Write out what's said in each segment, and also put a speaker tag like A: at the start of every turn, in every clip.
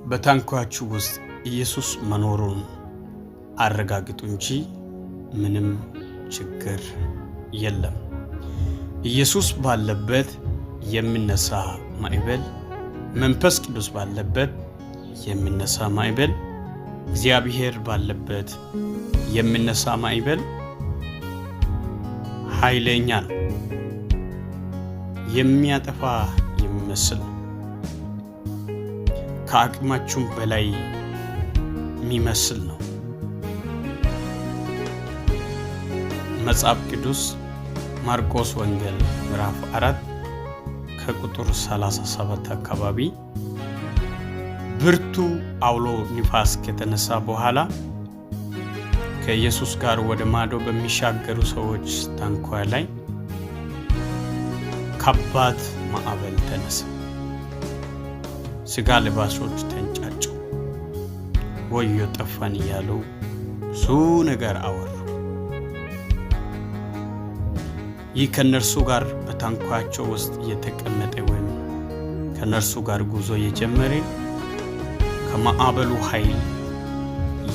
A: በታንኳችሁ ውስጥ ኢየሱስ መኖሩን አረጋግጡ እንጂ ምንም ችግር የለም። ኢየሱስ ባለበት የሚነሳ ማዕበል፣ መንፈስ ቅዱስ ባለበት የሚነሳ ማዕበል፣ እግዚአብሔር ባለበት የሚነሳ ማዕበል ኃይለኛ ነው፣ የሚያጠፋ የሚመስል ነው፣ ከአቅማችሁም በላይ የሚመስል ነው። መጽሐፍ ቅዱስ ማርቆስ ወንጌል ምዕራፍ 4 ከቁጥር 37 አካባቢ ብርቱ አውሎ ንፋስ ከተነሳ በኋላ ከኢየሱስ ጋር ወደ ማዶ በሚሻገሩ ሰዎች ታንኳ ላይ ከባድ ማዕበል ተነሳ። ስጋ ለባሾች ተንጫጩ። ወዮ ጠፋን እያሉ ብዙ ነገር አወሩ። ይህ ከእነርሱ ጋር በታንኳቸው ውስጥ የተቀመጠ ወይም ከእነርሱ ጋር ጉዞ የጀመረ ከማዕበሉ ኃይል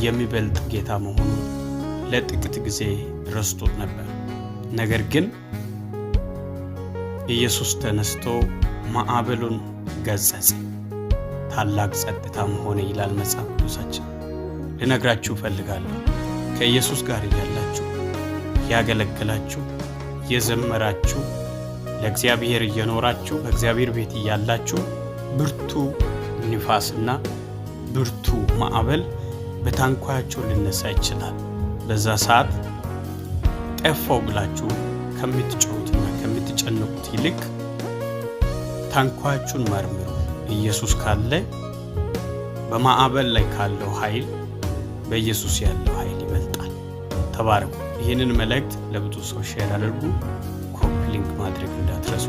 A: የሚበልጥ ጌታ መሆኑን ለጥቂት ጊዜ ረስቶት ነበር። ነገር ግን ኢየሱስ ተነስቶ ማዕበሉን ገሰጸ፣ ታላቅ ጸጥታም ሆነ ይላል መጽሐፍ ቅዱሳችን። ልነግራችሁ እፈልጋለሁ፣ ከኢየሱስ ጋር እያላችሁ፣ ያገለገላችሁ፣ እየዘመራችሁ፣ ለእግዚአብሔር እየኖራችሁ፣ በእግዚአብሔር ቤት እያላችሁ ብርቱ ንፋስና ብርቱ ማዕበል በታንኳያችሁ ሊነሳ ይችላል። በዛ ሰዓት ጠፋው ብላችሁ ከምትጮሁትና ከምትጨነቁት ይልቅ ታንኳችሁን መርምሩ። ኢየሱስ ካለ በማዕበል ላይ ካለው ኃይል በኢየሱስ ያለው ኃይል ይበልጣል። ተባረኩ። ይህንን መልእክት ለብዙ ሰው share አድርጉ። Copy link ማድረግ እንዳትረሱ።